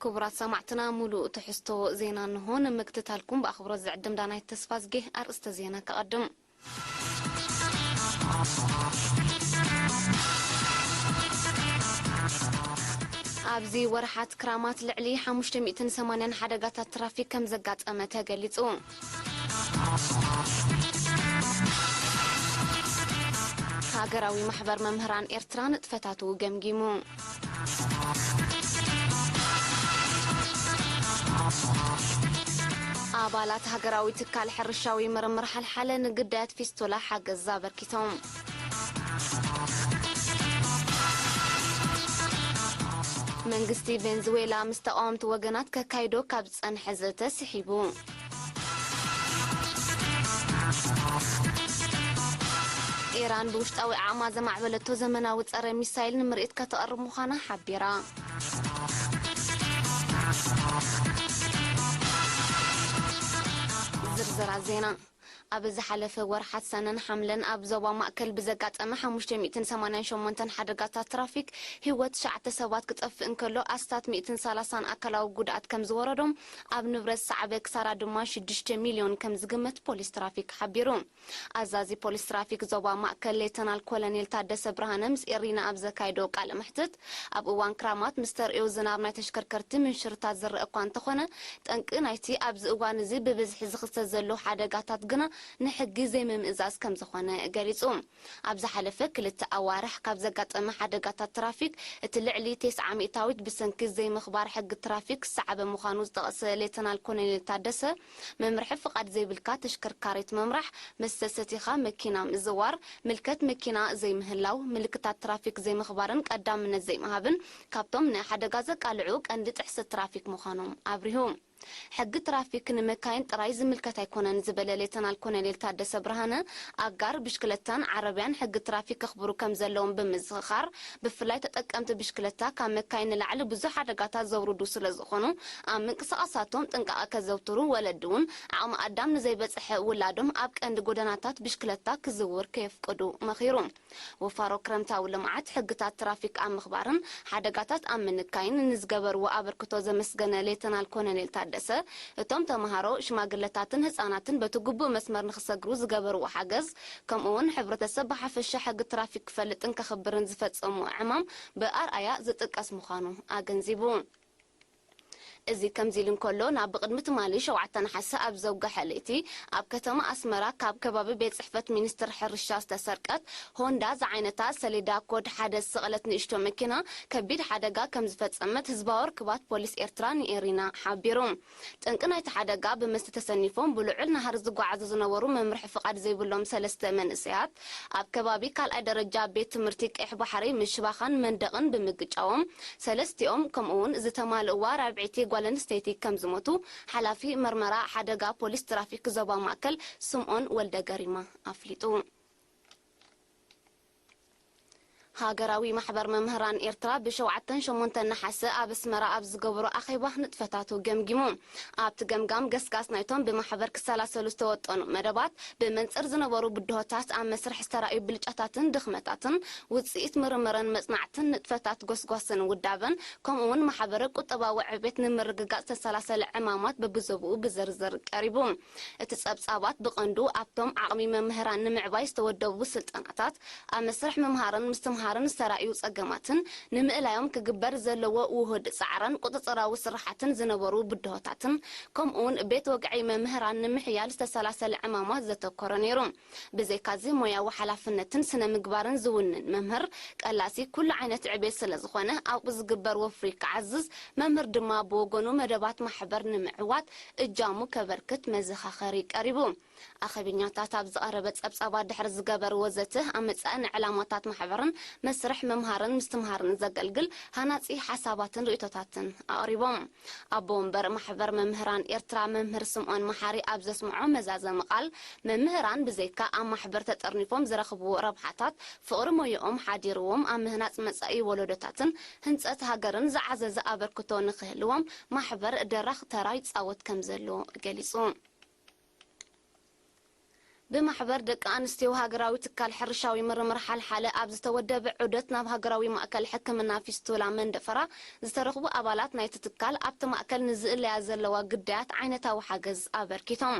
ክቡራት ሰማዕትና፣ ሙሉእ ትሕዝቶ ዜና እንሆ። ንምክትታልኩም ብኣኽብሮት ዝዕድም ዳናይት ተስፋዝጌ። ኣርእስተ ዜና ከቐድም። ኣብዚ ወርሓት ክራማት ልዕሊ ሓሙሽተ ሚእትን ሰማንያን ሓደጋታት ትራፊክ ከም ዘጋጠመ ተገሊጹ። ሃገራዊ ማሕበር መምህራን ኤርትራ ንጥፈታቱ ገምጊሙ። ኣባላት ሃገራዊ ትካል ሕርሻዊ ምርምር ሓልሓለ ንግዳያት ፊስቶላ ሓገዝ ኣበርኪቶም። መንግስቲ ቬንዙዌላ ምስ ተቓወምቲ ወገናት ከካይዶ ካብ ዝጸንሐ ዘተ ስሒቡ። ኢራን ብውሽጣዊ ዓቕማ ዘማዕበለቶ ዘመናዊ ጸረ ሚሳይል ንምርኢት ከተቕርብ ምዃና ሓቢራ። ዝርዝራት ዜና። ኣብ ዝሓለፈ ወርሓት ሰነን ሓምለን ኣብ ዞባ ማእከል ብዘጋጠመ ሓሙሽተ ሚእትን ሰማንያን ሸሞንተን ሓደጋታት ትራፊክ ህይወት ትሽዓተ ሰባት ክጠፍእ እንከሎ፣ ኣስታት ሚእትን ሰላሳን ኣካላዊ ጉድኣት ከም ዝወረዶም ኣብ ንብረት ዝሰዓበ ክሳራ ድማ ሽዱሽተ ሚልዮን ከም ዝግመት ፖሊስ ትራፊክ ሓቢሩ። ኣዛዚ ፖሊስ ትራፊክ ዞባ ማእከል ሌተናል ኮሎኔል ታደሰ ብርሃነ ምስ ኤሪና ኣብ ዘካየዶ ቃለ መሕትት፣ ኣብ እዋን ክራማት ምስ ተርእዮ ዝናብ ናይ ተሽከርከርቲ ምንሽርታት ዝረአ እኳ እንተኾነ፣ ጠንቂ ናይቲ ኣብዚ እዋን እዚ ብብዝሒ ዝኽሰት ዘሎ ሓደጋታት ግና ንሕጊ ዘይምምእዛዝ ከም ዝኾነ ገሊጹ። ኣብ ዝሓለፈ ክልተ ኣዋርሕ ካብ ዘጋጠመ ሓደጋታት ትራፊክ እቲ ልዕሊ ተስዓ ሚእታዊት ብሰንኪ ዘይምኽባር ሕጊ ትራፊክ ዝሰዓበ ምዃኑ ዝጠቐሰ ሌተናል ኮሎኔል ታደሰ፣ መምርሒ ፍቓድ ዘይብልካ ተሽከርካሪት ምምራሕ፣ መስተ ሰቲኻ መኪና ምዝዋር፣ ምልከት መኪና ዘይምህላው፣ ምልክታት ትራፊክ ዘይምኽባርን ቀዳምነት ዘይምሃብን ካብቶም ንሓደጋ ዘቃልዑ ቀንዲ ጥሕሰት ትራፊክ ምዃኖም ኣብሪሁ። ሕጊ ትራፊክ ንመካይን ጥራይ ዝምልከት ኣይኮነን ዝበለ ሌተናል ኮሎኔል ታደሰ ብርሃነ፣ ኣጋር ብሽክለታን ዓረብያን ሕጊ ትራፊክ ከኽብሩ ከም ዘለዎም ብምዝኽኻር፣ ብፍላይ ተጠቀምቲ ብሽክለታ ካብ መካይን ንላዕሊ ብዙሕ ሓደጋታት ዘውርዱ ስለ ዝኾኑ፣ ኣብ ምንቅስቓሳቶም ጥንቃቐ ከዘውትሩ፣ ወለዲ እውን ዓቕሚ ኣዳም ንዘይበጽሐ ውላዶም ኣብ ቀንዲ ጎደናታት ብሽክለታ ክዝውር ከየፍቅዱ መኺሩ። ወፋሮ ክረምታዊ ልምዓት፣ ሕግታት ትራፊክ ኣብ ምኽባርን ሓደጋታት ኣብ ምንካይን ንዝገበርዎ ኣበርክቶ ዘመስገነ ሌተናል ኮሎኔል ታደሰ፣ እቶም ተምሃሮ፣ ሽማግለታትን ህጻናትን በቲ ግቡእ መስመር ንኽሰግሩ ዝገበርዎ ሓገዝ፣ ከምኡ'ውን ሕብረተሰብ ብሓፈሻ ሕጊ ትራፊክ ክፈልጥን ከኽብርን ዝፈጸምዎ ዕማም ብኣርኣያ ዝጥቀስ ምዃኑ ኣገንዚቡ። እዚ ከምዚ ኢሉ እንከሎ፣ ናብ ብቕድሚ ትማሊ ሸውዓተ ነሓሰ ኣብ ዘውግሐ ለይቲ ኣብ ከተማ ኣስመራ ካብ ከባቢ ቤት ጽሕፈት ሚኒስትር ሕርሻ ዝተሰርቀት ሆንዳ ዝዓይነታ ሰሌዳ ኮድ ሓደ ዝሰቐለት ንእሽቶ መኪና ከቢድ ሓደጋ ከም ዝፈጸመት ህዝባዊ ርክባት ፖሊስ ኤርትራ ንኤሪና ሓቢሩ። ጠንቂ ናይቲ ሓደጋ ብመስተ ተሰኒፎም ብልዑል ናህሪ ዝጓዓዙ ዝነበሩ መምርሒ ፍቓድ ዘይብሎም ሰለስተ መንእሰያት ኣብ ከባቢ ካልኣይ ደረጃ ቤት ትምህርቲ ቀይሕ ባሕሪ ምሽባኻን መንደቕን ብምግጫዎም፣ ሰለስቲኦም ከምኡ'ውን ዝተማልእዋ ራብዐይቲ ጓል ኣንስተይቲ ከም ዝሞቱ ሓላፊ መርመራ ሓደጋ ፖሊስ ትራፊክ ዞባ ማእከል ስምኦን ወልደ ገሪማ ኣፍሊጡ። ሃገራዊ ማሕበር መምህራን ኤርትራ ብሸውዓተን ሸሞንተን ነሓሰ ኣብ ኣስመራ ኣብ ዝገበሮ ኣኼባ ንጥፈታቱ ገምጊሙ። ኣብቲ ገምጋም ገስጋስ ናይቶም ብማሕበር ክሰላሰሉ ዝተወጠኑ መደባት፣ ብመንጽር ዝነበሩ ብድሆታት፣ ኣብ መስርሕ ዝተራእዩ ብልጫታትን ድኽመታትን፣ ውጽኢት ምርምርን መጽናዕትን፣ ንጥፈታት ጎስጓስን ውዳበን፣ ከምኡ'ውን ማሕበረ ቁጠባዊ ዕቤት ንምርግጋጽ ዝተሰላሰለ ዕማማት በብዞብኡ ብዝርዝር ቀሪቡ። እቲ ጸብጻባት ብቐንዱ ኣብቶም ዓቕሚ መምህራን ንምዕባይ ዝተወደቡ ስልጠናታት፣ ኣብ መስርሕ ምምሃርን ምስትምሃርን ዝተራእዩ ጸገማትን፣ ንምእላዮም ክግበር ዘለዎ ውሁድ ጻዕርን ቁጽጽራዊ ስራሓትን ዝነበሩ ብድሆታትን፣ ከምኡ'ውን ቤት ወግዒ መምህራን ንምሕያል ዝተሰላሰለ ዕማማት ዘተኮረ ነይሩ። ብዘይካዚ፣ ሞያዊ ሓላፍነትን ስነ ምግባርን ዝውንን መምህር፣ ቀላሲ ኩሉ ዓይነት ዕቤት ስለ ዝኾነ፣ ኣብኡ ዝግበር ወፍሪ ክዓዝዝ፣ መምህር ድማ ብወገኑ መደባት ማሕበር ንምዕዋት እጃሙ ከበርክት መዘኻኸሪ ቀሪቡ። ኣኼበኛታት ኣብ ዝቐረበ ጸብጻባት ድሕሪ ዝገበርዎ ዘተ፣ ኣብ መጻኢ ንዕላማታት ማሕበርን መስርሕ ምምሃርን ምስትምሃርን ዘገልግል ሃናጺ ሓሳባትን ርእይቶታትን ኣቕሪቦም። ኣቦ ወንበር ማሕበር መምህራን ኤርትራ መምህር ስምዖን መሓሪ ኣብ ዘስምዖ መዛዘሚ ቃል፣ መምህራን ብዘይካ ኣብ ማሕበር ተጠርኒፎም ዝረኽብዎ ረብሓታት፣ ፍቕሪ ሞያኦም ሓዲርዎም ኣብ ምህናጽ መጻኢ ወለዶታትን ህንጸት ሃገርን ዝዓዘዘ ኣበርክቶ ንክህልዎም ማሕበር ደራኽ ተራ ይጻወት ከም ዘሎ ገሊጹ። ብማሕበር ደቂ ኣንስትዮ ሃገራዊ ትካል ሕርሻዊ ምርምር ሓልሓለ ኣብ ዝተወደበ ዑደት፣ ናብ ሃገራዊ ማእከል ሕክምና ፊስቱላ መንደፈራ ዝተረኽቡ ኣባላት ናይቲ ትካል፣ ኣብቲ ማእከል ንዝእለያ ዘለዋ ግዳያት ዓይነታዊ ሓገዝ ኣበርኪቶም።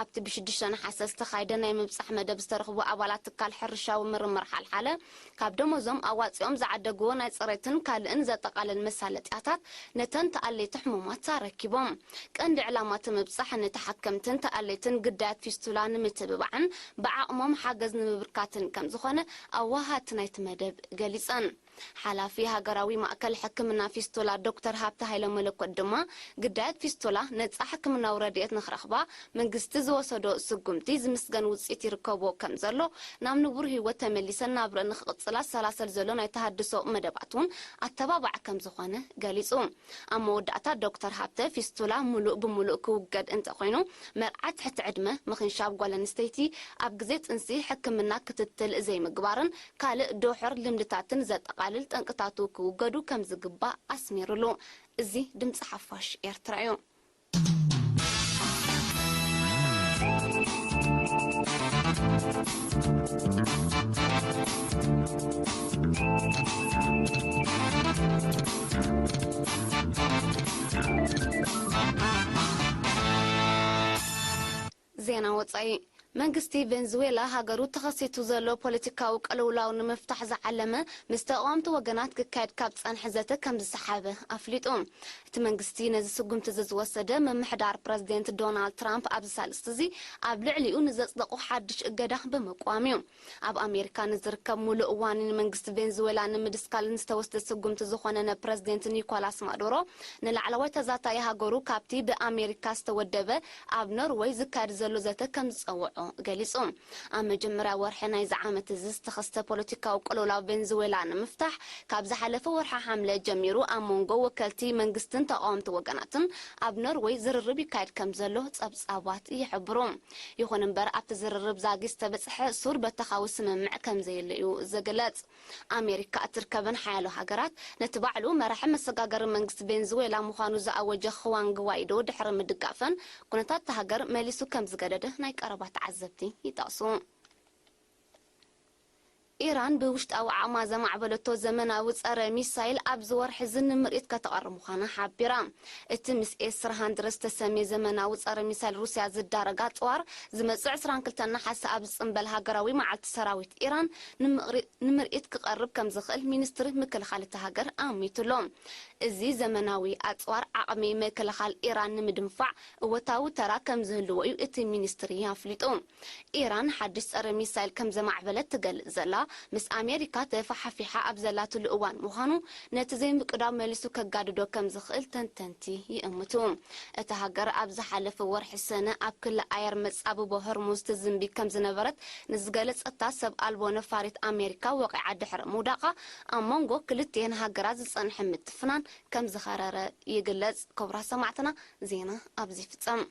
ኣብቲ ብሽዱሽተ ነሓሰ ዝተኻየደ ናይ ምብጻሕ መደብ ዝተረኽቡ ኣባላት ትካል ሕርሻዊ ምርምር ሓልሓለ፣ ካብ ደሞዞም ኣዋጺኦም ዝዓደግዎ ናይ ጽሬትን ካልእን ዘጠቓልል መሳለጥያታት ነተን ተኣለይቲ ሕሙማት ኣረኪቦም። ቀንዲ ዕላማ እቲ ምብጻሕ፣ ንተሓከምትን ተኣለይትን ግዳያት ፊስቱላ ንምትብባዕን ብዓቕሞም ሓገዝ ንምብርካትን ከም ዝኾነ ኣዋሃድቲ ናይቲ መደብ ገሊጸን። ሓላፊ ሃገራዊ ማእከል ሕክምና ፊስቱላ ዶክተር ሃብተ ሃይለ መለኮት ድማ፣ ግዳያት ፊስቱላ ነጻ ሕክምናዊ ረድኤት ንኽረኽባ መንግስቲ ዝወሰዶ ስጉምቲ ዝምስገን ውጽኢት ይርከቦ ከም ዘሎ፣ ናብ ንቡር ህይወት ተመሊሰን ናብረን ንኽቕጽላ ዝሰላሰል ዘሎ ናይ ተሃድሶ መደባት እውን ኣተባባዕ ከም ዝኾነ ገሊጹ። ኣብ መወዳእታ ዶክተር ሃብተ፣ ፊስቱላ ሙሉእ ብሙሉእ ክውገድ እንተኾይኑ፣ መርዓ ትሕቲ ዕድመ፣ ምኽንሻብ ጓል ኣንስተይቲ፣ ኣብ ግዜ ጥንሲ ሕክምና ክትትል ዘይምግባርን ካልእ ዶሖር ልምድታትን ዘጠቓልል ጠንቅታቱ ክውገዱ ከም ዝግባእ ኣስሚሩሉ። እዚ ድምጺ ሓፋሽ ኤርትራ እዩ። ዜና ወጻኢ። መንግስቲ ቬንዙዌላ፣ ሃገሩ ተኸሲቱ ዘሎ ፖለቲካዊ ቅልውላው ንምፍታሕ ዝዓለመ ምስ ተቓወምቲ ወገናት ክካየድ ካብ ዝጸንሐ ዘተ ከም ዝሰሓበ ኣፍሊጡ። እቲ መንግስቲ ነዚ ስጉምቲ እዚ ዝወሰደ፣ ምምሕዳር ፕረዚደንት ዶናልድ ትራምፕ ኣብዚ ሳልስቲ እዚ ኣብ ልዕሊኡ ንዘጽደቖ ሓድሽ እገዳ ብምቅዋም እዩ። ኣብ ኣሜሪካ ንዝርከብ፣ ሙሉእ እዋኒ ንመንግስቲ ቬንዙዌላ ንምድስካልን ዝተወስደ ስጉምቲ ዝኾነነ ፕረዚደንት ኒኮላስ ማዱሮ፣ ንላዕለዋይ ተዛታይ ሃገሩ ካብቲ ብኣሜሪካ ዝተወደበ ኣብ ኖርወይ ዝካየድ ዘሎ ዘተ ከም ዝጸውዖ ገሊጹ። ኣብ መጀመርያ ወርሒ ናይዚ ዓመት እዚ ዝተኸስተ ፖለቲካዊ ቅልውላው ቬንዙዌላ ንምፍታሕ፣ ካብ ዝሓለፈ ወርሒ ሓምለ ጀሚሩ ኣብ መንጎ ወከልቲ መንግስትን ተቓወምቲ ወገናትን ኣብ ኖርወይ ዝርርብ ይካየድ ከም ዘሎ ጸብጻባት ይሕብሩ። ይኹን እምበር፣ ኣብቲ ዝርርብ ዛጊ ዝተበጽሐ ሱር በተኻዊ ስምምዕ ከም ዘየለ እዩ ዝግለጽ። ኣሜሪካ እትርከበን ሓያሎ ሃገራት፣ ነቲ ባዕሉ መራሒ መሰጋገሪ መንግስቲ ቬንዙዌላ ምዃኑ ዝኣወጀ ኽዋን ግዋይዶ ድሕሪ ምድጋፈን፣ ኩነታት እታ ሃገር መሊሱ ከም ዝገደደ ናይ ቀረባ ተዓዘብቲ ይጠቕሱ። ኢራን ብውሽጣዊ ዓቕማ ዘማዕበለቶ ዘመናዊ ጸረ ሚሳይል ኣብዚ ወርሒ እዚ ንምርኢት ከተቕርብ ምዃና ሓቢራ። እቲ ምስ ኤስ ፎር ሃንድረድ ዝተሰምየ ዘመናዊ ጸረ ሚሳይል ሩስያ ዝዳረግ ኣጽዋር ዝመጽእ ዕስራን ክልተን ነሓሰ ኣብ ዝጽንበል ሃገራዊ መዓልቲ ሰራዊት ኢራን ንምቕሪ-፣ ንምርኢት ክቐርብ ከም ዝኽእል ሚኒስትሪ ምክልኻል እታ ሃገር ኣሚቱ ኣሎ። እዚ ዘመናዊ ኣጽዋር ዓቕሚ ምክልኻል ኢራን ንምድንፋዕ እወታዊ ተራ ከም ዝህልዎ እዩ እቲ ሚኒስትሪ ኣፍሊጡ። ኢራን ሓድሽ ጸረ ሚሳይል ከም ዘማዕበለት ትገልጽ ዘላ፣ ምስ ኣሜሪካ ተፋሓፊሓ ኣብ ዘላትሉ እዋን ምዃኑ፣ ነቲ ዘይምቅዳው መሊሱ ከጋድዶ ከም ዝኽእል ተንተንቲ ይእምቱ። እታ ሃገር ኣብ ዝሓለፈ ወርሒ ሰነ ኣብ ክሊ ኣየር መጻብቦ ሆርሙዝ ትዝንቢ ከም ዝነበረት ንዝገለጸታ ሰብ ኣልቦ ነፋሪት ኣሜሪካ ወቒዓ ድሕሪ ምውዳቓ፣ ኣብ መንጎ ክልቲኤን ሃገራት ዝጸንሐ ምትፍናን ከም ዝኸረረ ይግለጽ። ክቡራት ሰማዕትና፣ ዜና ኣብዚ ይፍጸም።